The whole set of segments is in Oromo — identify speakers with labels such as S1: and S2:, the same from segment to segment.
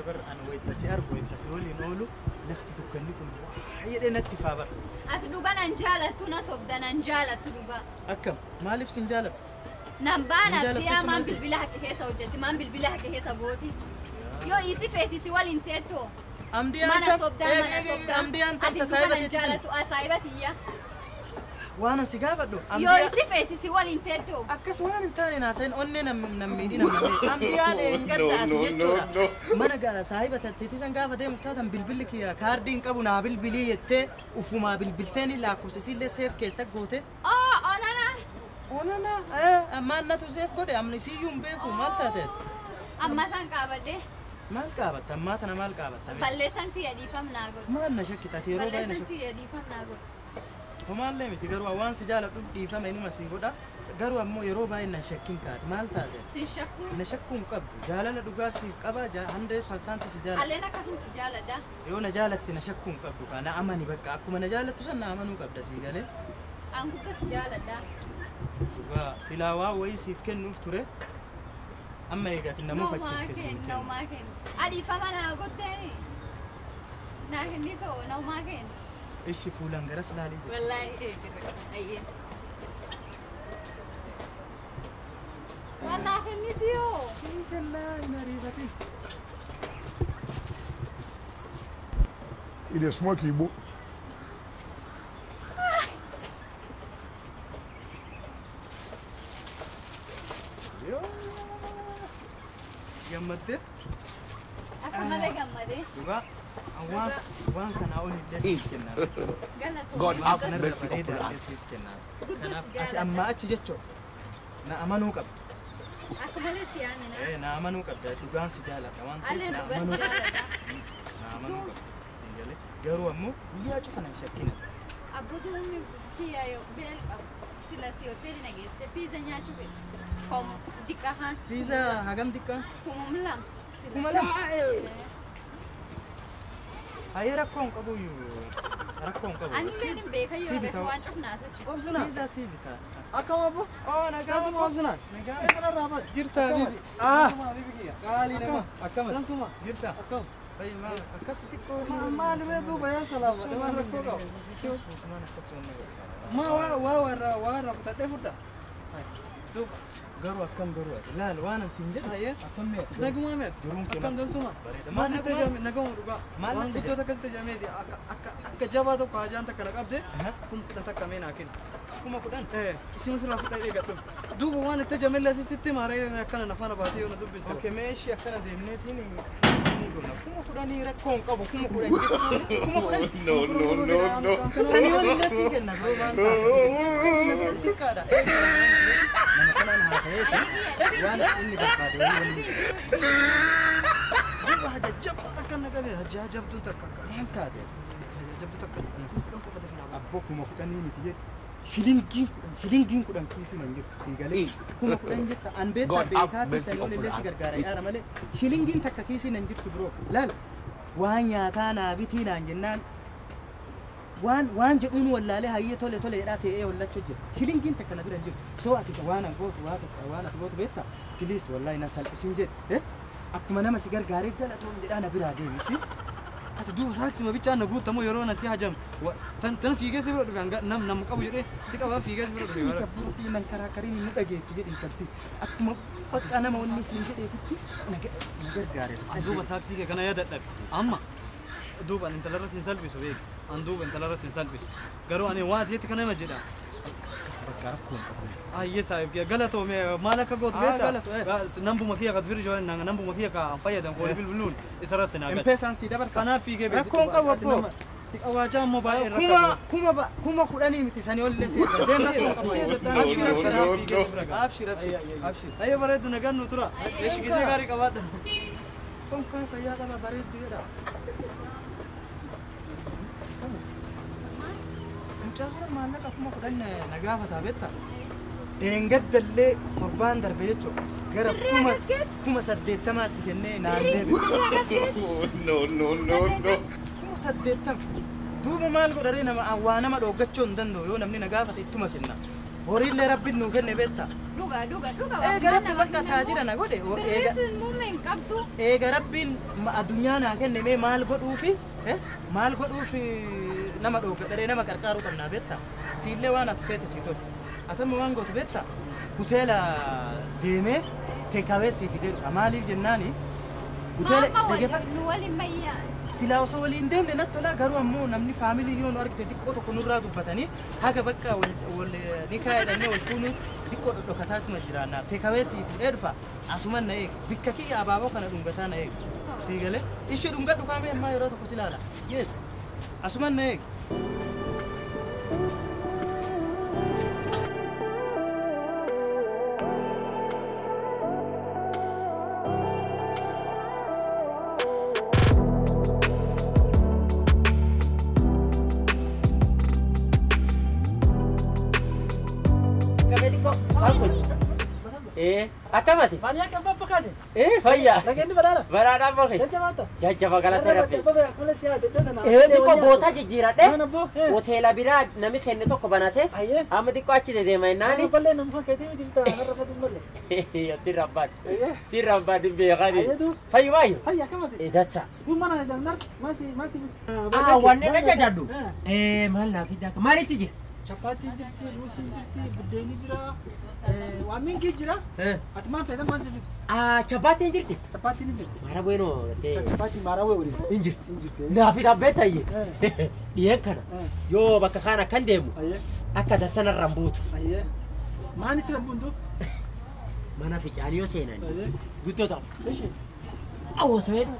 S1: bar an wayita si argu wayita si waliin oolu lafti dukkanni kun baay'ee natti faa bar.
S2: Ati dhugaa nan jaalattu na sobda nan jaalattu dhugaa.
S1: Akkam maaliif sin jaaladhu?
S2: Nan baana
S1: Hin jaalattu
S2: siyaa maan
S1: jechuun
S2: bilbila hakke keessa hojjetti maan bilbila hakke keessa gooti. Yoo isi feeti si waliin teettoo.
S1: Amdiyaan
S2: Mana
S1: tam
S2: sobdaa mana sobdaa.
S1: amdiyaan tam
S2: Ati dhugaa
S1: tasaayiba
S2: nan
S1: teetti sin.
S2: jaalattu asaayiba tiyya.
S1: Waan an si gaafadhu
S2: Yoo
S1: amdiyaa
S2: isi feeti si waliin teettoo.
S1: Akkas waan hin taane naasayin onnee nam miidhina malee amdiyaan eengadda ati
S3: No, no,
S1: jechuudha.
S3: no.
S1: Mana saahiba teetisan gaafa deemuuf taatan bilbilli kiyya kaardii hin qabu naa bilbilii jettee ufumaa bilbilteen lakkoofsa isiillee seef keessa goote.
S2: Oo onana.
S1: Onana ammaan natu seef godhe amni isiyyuu hin beeku maal taate?
S2: Amma san qaabadde
S1: Maal qaabatta ammaa tana maal qaabatta?
S2: balleessan tiyya dhiifam naa godhu.
S1: Maal na shakkita ati yeroo baay'ee na
S2: Balleessan
S1: shakkita.
S2: tiyya dhiifam naa godhu.
S1: Homaallee miti garuu waan si jaaladhuuf dhiifama inuma si godha garuu ammoo yeroo baay'ee na shakkin kaate maal taate?
S2: Sin shakkuu.
S1: Na shakkuu hin qabdu jaalala dhugaa si qaba 100% si jaalladha.
S2: Alleen akkasuma si jaaladha.
S1: Yoo na jaalatte na shakkuu hin qabdu kaa na amani bakka akkuma na jaalattu san na amanuu qabda sii galee.
S2: An guddaa si jaaladha.
S1: Dhugaa silaa waa wayii siif kennuuf ture amma eegati nama
S2: Naumaa
S1: fachiifte siif
S2: kenna
S1: kennu.
S2: naumaa kenna. Adiifama naa goddeeni. Naa kennitoo naumaa kenna.
S1: Ishi fuulaan garas laalii jedhe.
S2: Wallaahi eegirre. Ayyee. Waan naa kennitiyoo.
S1: Sii kennaa hin ariifatin.
S4: E dey smoke igbo.
S1: Yoo gammaddee
S2: Akka malee gammadee.
S1: dhugaa waan waan kanaa ol illee siif kennaa.
S2: Galatoomii.
S3: God have
S1: Kanarra
S3: mercy upon
S1: bareedaa illee
S3: us.
S1: siif kennaa.
S2: Guddoo si
S1: Kanaaf ati
S2: jaaladha.
S1: ammaa achi jechuudha na amanuu qabda.
S2: Akka malee si amina.
S1: Na amanuu qabda dhugaan si jaaladha waan ta'eef
S2: Alleen
S1: na
S2: dhugaa si
S1: amanuu
S2: jaaladha.
S1: na amanuu qabda. Siin galee garuu ammoo guyyaa cufa nan shakkina.
S2: Abbuduun kiyya yoo beel qabu. Sila si hoteeli na geessite piiza nyaachuu fedhe. Kom diqqahaan.
S1: Piizaa hagam xiqqaa?
S2: 2000. Sila.
S1: 2000. Hayyee rakkoo hin qabu iyyuu rakkoo hin qabu.
S2: Ani illee hin beeka yoo
S1: Si
S2: agarre
S1: bita.
S2: waan cufnaatu jira.
S5: Obsuna.
S1: Piizaa si bita.
S5: Akkam abbo?
S1: Oo nagaa
S5: Dansuma Obsuna.
S1: Nagaa.
S5: Eessa baate?
S1: Jirta
S5: Akkam?
S1: habibi. Ah
S5: Dansuma habibi kiyya.
S1: qaalii nama akkam
S5: Dansuma.
S1: jirta?
S5: Akkam?
S1: Fayyuma akkas xiqqoo
S5: Maal irra duuba yaa salaama. Waan rakkoo qabu.
S1: Suutumaan akkas wanna godha.
S5: Ma waa waa warra waa irraa kutadhee fudhaa. Duuba.
S1: Garuu akkam garuu ati laal waan an siin jedhu
S5: Hayyee.
S1: akkam mee
S5: Nagumaa meet.
S1: Jiruun kee
S5: Akkam dansuma.
S1: bareeda.
S5: Maal sitti jame naguma dhugaa.
S1: Maal
S5: Waan
S1: natti
S5: guddoo takka sitti jameeti akka akka akka jabaa tokko hajaan takka na qabde
S1: Aha.
S5: 10,000 takka mee naa kenni.
S1: 10,000.
S5: Isin sirraa fudhee eegadhu. Duuba waan itti jamellee sitti maaree akkana nafaana baatee yoo na dubbiste.
S1: Okay, mee ishee akkana deemneetiin ni goona. 10,000 rakkoo hin qabu 10,000 jechuun 10,000.
S3: No, no, no, no.
S1: Sanii ol illee sii kenna bro maal taate? Xiqqaadha. Nama kanaan haasa'ee waan inni barbaade waliin
S5: Duuba haja jabduu takka na qabe haja jabduu takka akka.
S1: maal taate?
S5: Haja jabduu takka 10,000 qofa dafinaa ba'a.
S1: Abboo 10,000 miti jedhe. Shilingiin 10 shilingiin 10 kiisii nan jirtu sii galee 10,000 jetta an beektaa
S3: God have
S1: beekaatiin
S3: mercy
S1: sanii ol
S3: upon
S1: illee si
S3: us.
S1: gargaara yaara malee shilingiin takka kiisii nan jirtu biroo laal waan nyaataa naa bitii naan jennaan waan waan jedhuun wallaalee hayyee tole tole jedhaa ta'ee hollachuu jira shilingiin takka na bira hin jirtu soo ati waan an gootu waa takka waan ati gootu beektaa piliis wallaahi na salphisin jedhe akkuma nama si gargaaree galatoon jedhaa na biraa deemi ishii.
S5: Ati duuba saaksima bichaan na guuttamu yeroo na si hajam tan tan fiigee si bira dhufe hanga nam nam qabu jedhee si qabaa fiigee si bira dhufe.
S1: Akkasuma kabbuutii nan karaa kariin nu dhageetti jedhi intalti akkuma bakka nama wanni siin jedheetitti na gargaare.
S5: An duuba saaksii kee kana yaa dadhabe amma duuba ani intalarra siin salphisu beeki an duuba intalarra siin salphisu garuu ani waa jetti kana hima jedha.
S1: Akkas bakka rakkoon qabu.
S5: Ayyee saayib kiyya galatoome maal akka gootu
S1: Ah,
S5: beektaa
S1: galatu, eh.
S5: nambuma kiyya kas firjoo nambuma kiyya ka an fayyadan qooli bilbiluun isarratti naa galche.
S1: Empeesaan sii dabarsa.
S5: Kanaaf fiigee beeku.
S1: Rakkoon qabu abboo.
S5: Si qabaachaa ammoo baay'ee
S1: Kuma kuma 10,000 miti sanii ol illee sii deem rakkoon qabu. Abshir abshir
S3: No, no, no.
S1: abshir abshir abshir.
S5: Ayyee bareeddu nagaan nu tura. Eeshi gisee gaarii qabaadha.
S1: Konkaan fayyaa qaba bareeddu jedha. Mucaa kana maallaqa 10,000 na gaafataa beektaa? Dheengaddallee torbaan darbe jechuudha. Gara 80,000tti kennee naan deebi'e.
S3: No, no, no, no.
S1: 80,000. Duuba maal godharee nama waa nama dhooggachuu hin danda'u yoo namni na gaafate ittuma kenna. Horiillee rabbiin nuu kenne beektaa?
S2: Dhuga dhuga dhuga.
S1: Eega rabbi bakka taajira na godhe.
S2: Birrii sun muummee hin qabdu.
S1: Eega rabbiin addunyaa naa kenne mee maal godhuufi maal godhuufi nama dhoogadharee nama qarqaaruu qabnaa beektaa? Siillee waan ati feete sii tolcha. Atamma waan gootu beektaa? Hoteela deemee teekawee sii fidee dhufa. Maaliif jennaani? Hoteela
S2: dhaggeeffadhu. Nu waliin mayyaa.
S1: Silaa osoo waliin deemne natti tola garuu ammoo namni faamilii yoo nu argite xiqqoo tokko nurraa dubbatanii haga bakka wal ni kaayedhannee wal fuunuu xiqqoo dhodhokataatuma jiraannaa. Teekawee sii fidee dhufa. Asuman na eegi. Bikka kiyya abaaboo kana dhungataa na eegi. Sii galee ishee dhungadhu kaamee ammaa yeroo tokko si ilaala. Yes. Asuman na eegi.
S4: Akkamati?
S6: Maaliyaa kan fakkaate?
S4: Fayya.
S6: Nageenyi badhaadha.
S4: Badhaadhaan boqe.
S6: Jajjabaata.
S4: Jajjaba galata rabbi.
S6: Kunis yaade iddoo kana.
S4: Xiqqoo bootaa jijjiiradhe. Hoteela biraa nami kenne tokko banate. Amma xiqqoo achi dedeema jennaani.
S6: Ballee nama fakkeetii miti bitaa narra fatu malee.
S4: Sirra abbaan. Sirra abbaan beekani. Fayyu baay'ee.
S6: Fayya akkamati?
S4: Dacha.
S6: Kun mana jannar maasi maasi.
S4: Wanni na jajadhu. Maal naaf hidhaa maalitti jira?
S6: Chapaatiin jirti, ruusiin jirti, buddeenni jira, waan minkii jira. Ati maal feetan maal si fida?
S4: Chapaatiin jirti?
S6: Chapaatiin hin jirti.
S4: Maara bweenoo.
S6: Chapaatiin maara waliin.
S4: Hin jirti.
S6: Hin jirti.
S4: Naaf hidhaa beektayye. Dhiyeen kana yoo bakka kaan akkan deemu akka dasanarraan buutu.
S6: Maani sirra buuntu?
S4: Mana ficaanii yoo seenan guddoo ta'u. Awwasoo jedhu.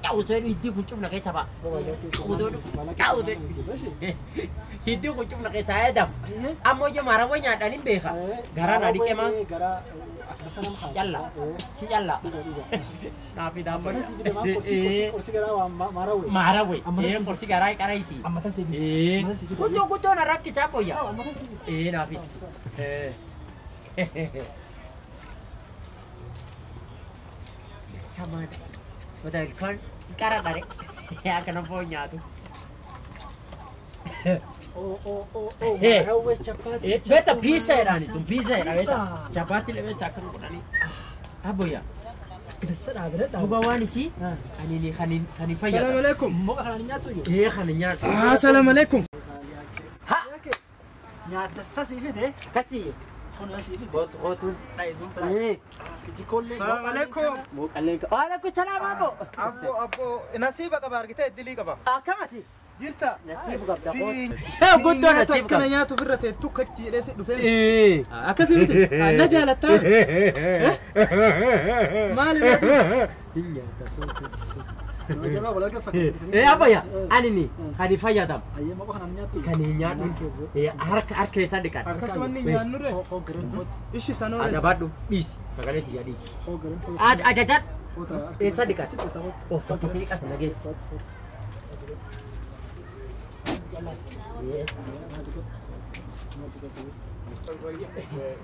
S4: Awwasoo jedhu hiddii kun cufna keessa ba'a. Awwasoo jedhu. Awwasoo jedhu. Hiddii kun cufna keessa ayyaadaaf. Ammoo ija maarawwa nyaadhaan hin beeka. Garaa naa dhiqee maa. Si calla. Si calla. Naaf hidhaa
S6: mana. Qorsi garaa maarawwe.
S4: Maarawwe. Qorsi garaa qaraisi. Guddoo guddoo na rakkisaa boyya. Naaf hidha. Come on. But I can't carry. I can afford you.
S6: Oh, oh, oh, oh, chapati.
S4: Beta pizza era ni, pizza era beta. Chapati le beta kan kunani. Aboya. Duba waan isi ani ni khani khani fayya.
S1: Assalamu alaikum.
S6: Mo khani nyaatu yo.
S4: Khani nyaatu.
S1: Assalamu alaikum.
S4: Ha.
S6: Nyaata sasi fide.
S4: Kasi. Got gotu.
S1: Assalamu alaikum.
S4: Waalaikum salam abbo.
S1: Abbo abbo nasiiba qaba argitee dilii qaba.
S4: Akkamati?
S1: Jirta.
S4: Nasiiba qabda. Guddoo nasiiba qaba.
S1: Kana nyaatu ofirra teettu kachi jedhee si dhufee. Akkasii miti. Na jaalattaa. Maali nyaatu?
S4: Abboya ani ni kan fayyadamu. Kan nyaadhu harka harka isaa dhiqan.
S1: Akkasuma inni nyaannure. Ishi sanoo.
S4: Adabadhu dhiisi sagalee tiyyaa dhiisi. Ajajadhu eessa dhiqan? Oh bakka ta'e dhiqatu nageessi.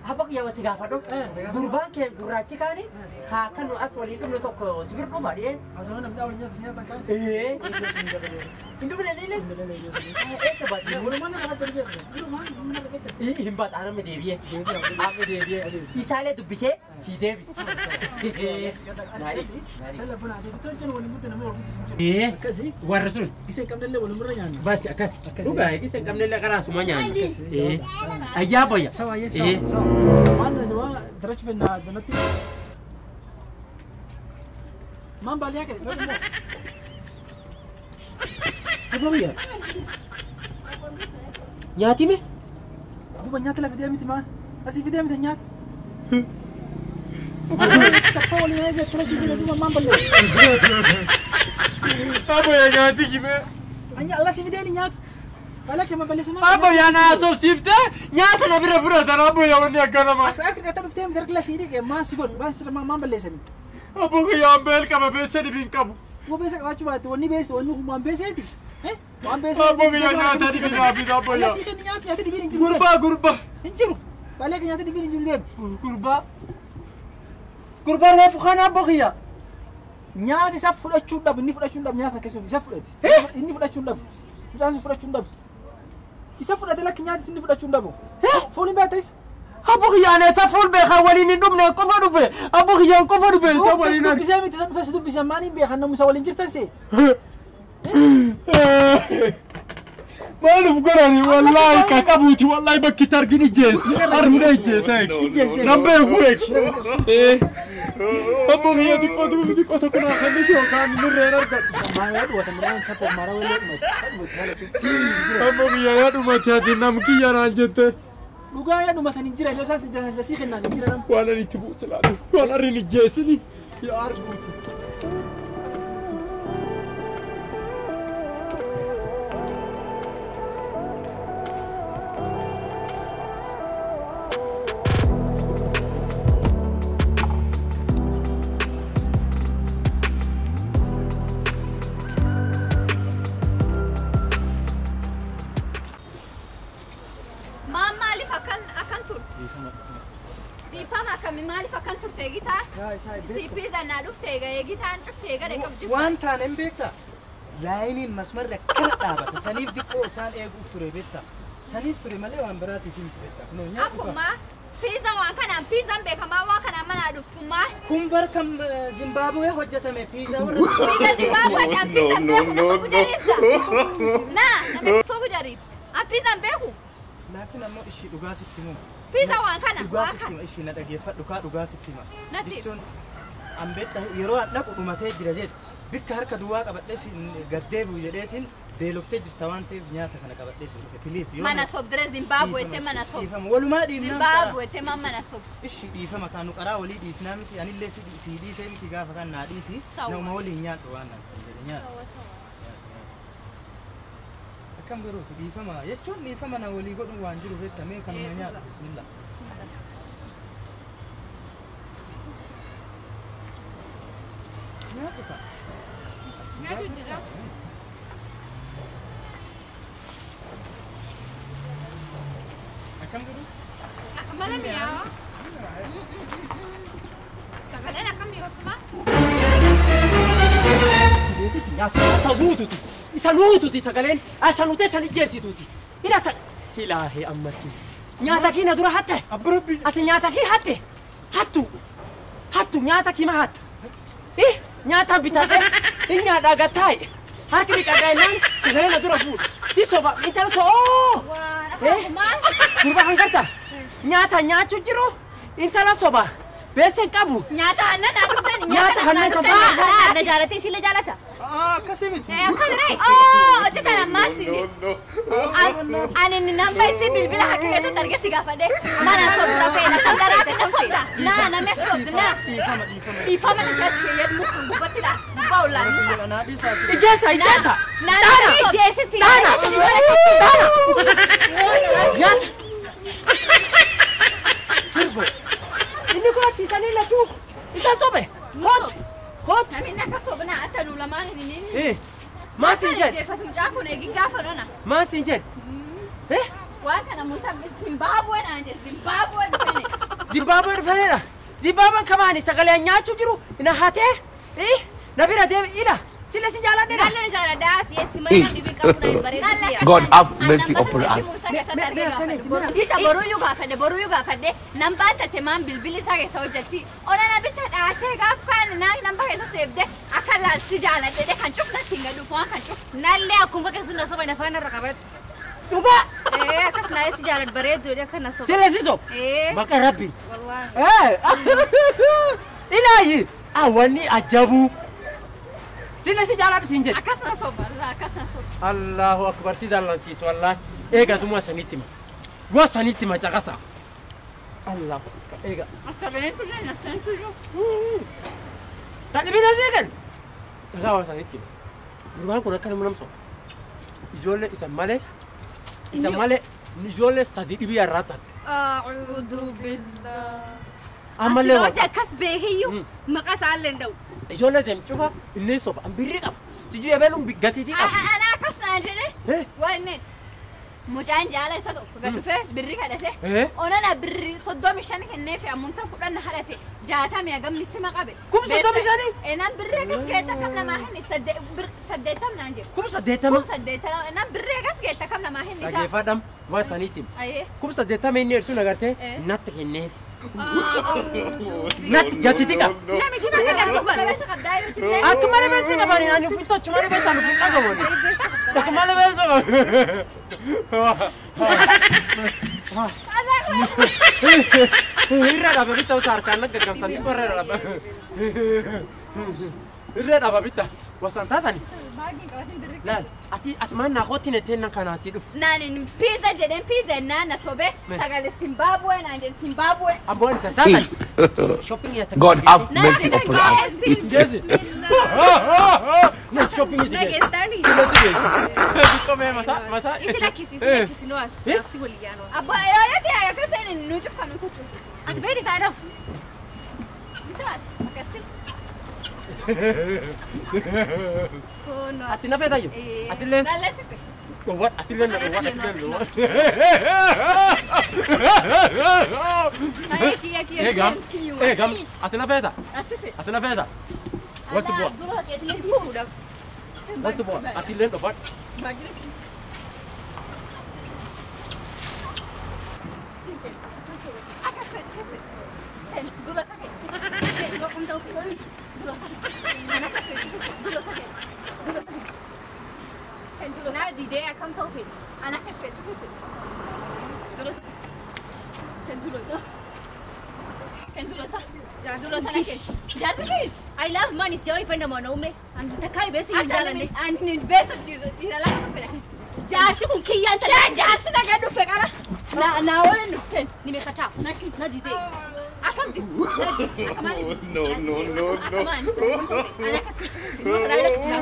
S4: Abba kiyya wasi gaafadhu. Gurbaan kee gurraachi kaani haa kan nu as waliin dhumnu tokko si bira dhufa dhiyeen.
S6: Asuma namni waliin nyaata si nyaatan kaan.
S4: Hin dhufne niile. Eessa baate?
S6: Walumaan nama deebi'e. Walumaan nama deebi'e.
S4: Hin baata namni deebi'e. Namni deebi'e. Isaalee dubbisee si deebise. Warri sun.
S6: Isa hin qabnellee walumurra nyaanna.
S4: Bas akkas. Dhugaa isa hin qabnellee karaa asuma nyaanna. Ayyaa boya.
S6: Sawa sawa sawa. Waan waan darachu fenna danatti. Maan baaliyaa kee dura immoo.
S4: Abboya. Nyaatime?
S6: Duuba nyaata lafa deemiti maa? Asii fidee miti nyaata. Chappaa waliin eegee tura sii fide duuba maan ballee.
S4: Abboya nyaati jime.
S6: Anya alla sii fidee ni nyaata.
S4: Abboya na asoofsiiftee nyaata na bira fudhatan abboya wanni akkanama.
S6: Akka gata dhuftee miti harka sii dhiqe maan si godhu maan sirra maan balleessanii.
S4: Abbo kiyyaan beel qaba beessa dhibiin qabu.
S6: Duuba beessa qabaachuu baatte wanni beesse wanni waan beesseeti. Waan beesse.
S4: Abbo kiyya nyaata dhibiin naafidha abboya.
S6: Alla sii kenni nyaata nyaata dhibiin hin jiru.
S4: Gurbaa gurbaa.
S6: Hin jiru. Baay'ee nyaata dhibiin hin jiru deemu.
S4: Gurbaa. Gurbaa reefu kana abbo kiyya.
S6: Nyaata isaa fudhachuu dhabu inni fudhachuu dhabu nyaata akkasuma isa fudhate. Inni fudhachuu dhabu. Mucaan sun fudhachuu dhabu. Isa fudhate lakki nyaata inni fudhachuu dhabu. Foon hin baata isa.
S4: Abu kiyyaan eessa fuul beekaa waliin hin dhumne qofa dhufe. Abu kiyyaan qofa dhufe isa waliin.
S6: Dubbisee miti dhufe dubbise maaliin beekan namni isa waliin jirtan see?
S4: Maaliif godhani wallaahi qaqabuuti wallaahi bakki itti argin ijjeesse. Armuna ijjeesse. Nan beeku eegi. Abu kiyya xiqqoo xiqqoo tokko naa kan ijoo kaan nurreen argadhu. Abu kiyya yaa dhumate ati nam kiyya naan jette.
S6: Dhugaa yaa dhumatan hin jiran isaan sin jiran si kennaan hin jiran.
S4: Waan ani itti buusu laatu waan arrin ijjeessini yaa arguuti.
S1: Waan taane hin beektaa? Laayiniin masmarri akkana dhaabata. Saniif diqqoo isaan eeguuf ture beektaa? Saniif ture malee waan biraatiif hin beektaa. Kunoo nyaatu qaba.
S2: Akkuma piizaa waan kanaan piizaan beekamaa waan kanaan manaa dhuftu maa.
S1: Kun bar kan Zimbaabuwee hojjetame piizaa warra.
S2: Piizaa Zimbaabuweedhaan piizaan beeku na sobu jariifta. Naa nama sobu jariif. An piizaan beeku.
S1: Laakiin ammoo ishii dhugaa sitti himu.
S2: Piizaa waan kana.
S1: Dhugaa sitti hima ishii na dhageeffadhu kaa dhugaa sitti hima.
S2: Natti.
S1: Jechuun an beektaa yeroo an dhaqu dhumatee jira jedhe bikka harka duwwaa qabadhee si gaddeebi'u jedheetiin beeloftee jirta waan ta'eef nyaata kana qabadhee si dhufe piliis yoo.
S2: Mana sobdire Zimbaabuweettee mana sob.
S1: Dhiifama walumaa dhiifnaa.
S2: Zimbaabuweettee man mana sob.
S1: Ishii dhiifama kaan nu qaraa walii dhiifnaa miti anillee si dhiisee miti gaafa kan naa dhiisi nama waliin nyaadhu waan naan siin jedhe nyaadhu. Akkam garuuti dhiifama jechuun dhiifama na walii godhuun waan jiru beektamee kanuma nyaadhu bismillah. Nyaadhu kaa.
S2: Nyaadhu jira.
S1: Akkam garuu?
S2: Mala mi'aawa. Sagaleen akkam mi'ooftumaa?
S4: Bineensi nyaatu isa luututi. Isa luututi sagaleen isa luutee san ijjeessituuti. Ila sa ilaahee ammatti. Nyaata kee na dura hatte.
S1: Abburabbi.
S4: Ati nyaata kee hatte. Hattu. Hattu nyaata kee ma hatta. Nyaata bitadhe hin nyaadhaa gattaaye. Harki dhiqadhaa jennaan sagalee na dura fuudha. Si soba intala so'oo. Gurba kan garta. Nyaata nyaachuu jiru intala soba. Beeksisa qabu.
S2: Nyaata hannan naa dhuftani.
S4: Nyaata hannan kan ba'a.
S2: Na jaalatee isii jaalata.
S1: Akkasii miti.
S2: Hojjetan ammaas. Ani namba isii bilbila harka keessatti argee si gaafadhe. Mana sobda feena kan daraate na sobda. Naa namni sobda naa. Dhiifama dhiifama jedhu mukkun gubbatti dha. Gubbaa ollaan.
S4: Ijeessa ijeessa.
S2: Naa namni ijeesse si.
S4: Daana. Daana. Nyaata. Sirbo. Inni kun achi isanii lachuu isa sobe. Koot. Koot.
S2: Namni akka sobna akka nu lamaan hin inni.
S4: Maal siin jedhe?
S2: Jeefatu mucaa kun eegin gaafa nona.
S4: Maal siin jedhe?
S2: Waan kana musa Zimbaabuwee naan jedhe Zimbaabuwee dhufene.
S4: Zimbaabuwee dhufenedha. Zimbaabuween kamaani sagalee nyaachuu jiru na hatee na bira deeme ila sila si jaaladheedha.
S2: Nallee jaaladhaa si'eessi malee namni beekamu na hin bareedu.
S3: God have mercy upon us.
S2: Bita boruyyuu gaafadhe boruyyuu gaafadhe nambaan taate maan bilbilli isaa keessa hojjetti. Onana bita dhaatee gaaf kan namba keessa seefde akka laalsi jaaladhe kan cufnatti hin gadhuuf waan kan cuf.
S7: Nallee akkuma keessu na soba nafaan irra qabadhu.
S4: Dhugaa.
S7: Akkas naa si jaalad bareedu akka na soba.
S4: Sila si soba. Maqaa rabbi.
S7: Wallaahi.
S4: Ilaayi wanni ajabu. Sila si jaalladhu siin jedhe.
S2: Akkas na soba akkas na soba.
S4: Allahu akbar si dallansiisu wallaahi. Eega duma sanitti ma. Gua sanitti ma caqasa. Allahu akbar eega.
S2: Sagaleen tullee na seen tullu.
S4: Tani bina seekan. Dhagaa waan sanitti ma. Gurbaan kun akka nama namso. Ijoollee isa malee isa malee ijoollee sadi dhibii irraa taate.
S7: A'uudhu billah.
S4: Ammallee waan.
S7: Hojii akkas beekiyyuu maqaa isaallee hin dha'u.
S4: Ijoollee deemu cufa inni soba an birrii qaba. Sijuu ebeluun gatiitii qaba.
S2: Ana akkas naan jedhe. Waan inni. Mucaan jaala isa tokko gad dhufee birri kadhate. Onana birri 35 kenneefi ammuntan 10 hadhate. 60 hagamni sima qabe.
S4: 35,000?
S2: Enaan birri akkas geetta kam namaa hin 80 naan jedhu.
S4: 80,000?
S2: 80,000 enaan birri akkas geetta kam namaa hin
S4: Dhageeffadham waan saniitiin.
S2: Ayyee.
S4: 80,000 inni eersuun agartee natti kenneef. Natti gati xiqa.
S2: Namichi bakka dhabdu beessa qabdaa yoo
S4: Akka malee beessa qabani ani ofitti achi malee beessa ani ofitti dhagamooni. Akka malee beessa qabani. Irra dhabe bitta osoo harkaan laggagamtan xiqqoo irra dhabe. Irra dhabe bitta wasaan taatani. Laal ati ati maan naa kootti nettee nan kanaa si dhufu.
S2: Naan pizza jedheen pizza naan na sobee sagalee Zimbabwe naan jedhe Zimbabwe.
S4: Amboon isa taatan. Shopping yaa takka.
S3: God have mercy upon us.
S4: Jesi. Na shopping isi geessi.
S7: Nageessanii.
S4: Sila si geessi. Xiqqoo mee mataa mataa.
S7: Isi lakkisi isi lakkisi nuas. Nafsi walii yaa nuas.
S2: Abbaa yoo yoo ta'e akka ta'e nu cufa nu tuchu.
S7: Ati beeni isaa dhaaf.
S2: Taate akkasitti.
S4: Ati na feetayyuu? Ati illee.
S2: Laallee sife.
S4: Dhowwan ati illee na dhowwan ati illee na dhowwan.
S7: Kiyya kiyya.
S4: Eegam eegam ati na feeta?
S2: Asife.
S4: Ati na feeta? Waltu bu'a.
S7: Dura haqeetillee si fuudhaaf.
S4: Waltu bu'a. Ati illee dhowwan.
S7: Naa didee akkam ta'u fedhe. I love money sijawahi penda mwanaume. Anataka besi hin jaalanne. Jaarsi kun kiyya intala.
S2: Jaarsi nagaa dhufe qara. Na waliin dhufteen.
S7: Nimekataa. Na didee.
S2: Akkam
S3: No, no, no, no.
S2: Ana